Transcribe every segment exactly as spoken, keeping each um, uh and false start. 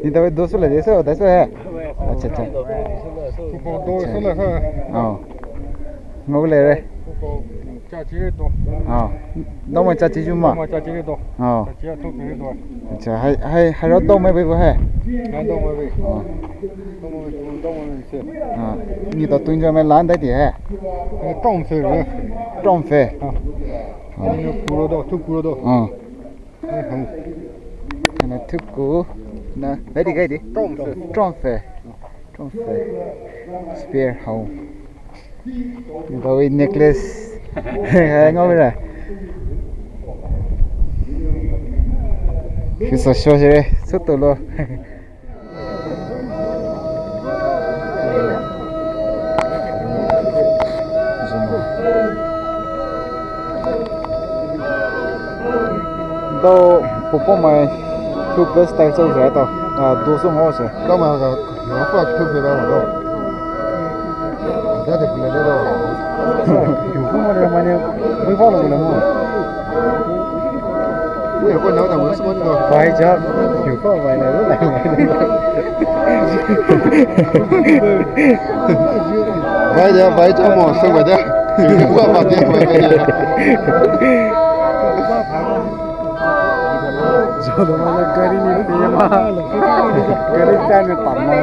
Ni tawe dosu le desu, desu he. Acha, acha. Kuko dosu le ha. Oh. Ngo le re. Kuko chachi re do. Oh. Dome chachi juma. Dome chachi re do. Oh. Chachi a toki re do. Acha, hai, hai, hai ro dome be bo he. Hai dome be. Oh. Dome be, dome be se. Ah, ni to tun jo me lan dai ti he. Tong fe re. Tong fe. Ah. Ni puro do, tu puro do. Ah. Ana tuku na, ready, ready. Tong fe. Tong fe. Tong fe. Spear hau. Bawi necklace. Hai ngau mira. Kisa show jere, sutu lo. Dou pupo mai two plus style so jai to. Ah, dou so mo se. Dou mai ga, ga fa two plus ba mo dou. Ada de pula de dou. Two plus mo de mai ne, mo fa lo le mo. Bai ja, you go bai na. Bai ja, bai ja mo, so bai ja. You go bai ja, bai ja. Jodo mala gari ni pema. Gari tane tamma.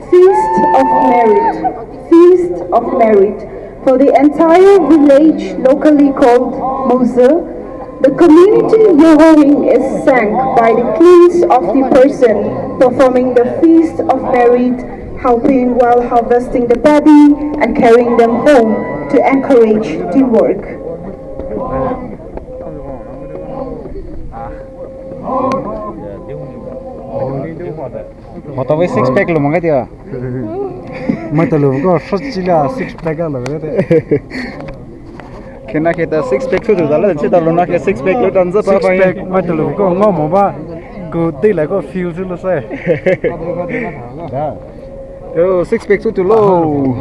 Feast of Merit. Feast of Merit. For the entire village, locally called Mozu, the community Yohoing is sang by the kings of the person performing the Feast of Merit, helping while harvesting the paddy and carrying them home to encourage teamwork. Mata wei six pack lo mangai dia. Mata lo ko short chila six pack lo mangai dia. Kena keta six pack tu tu dala, chita lo na ke six pack lo dan za pa pa. Six pack mata lo ko ngo mo ba. Ko de la ko feel tu lo sai. Yo, six pack tu tu lo.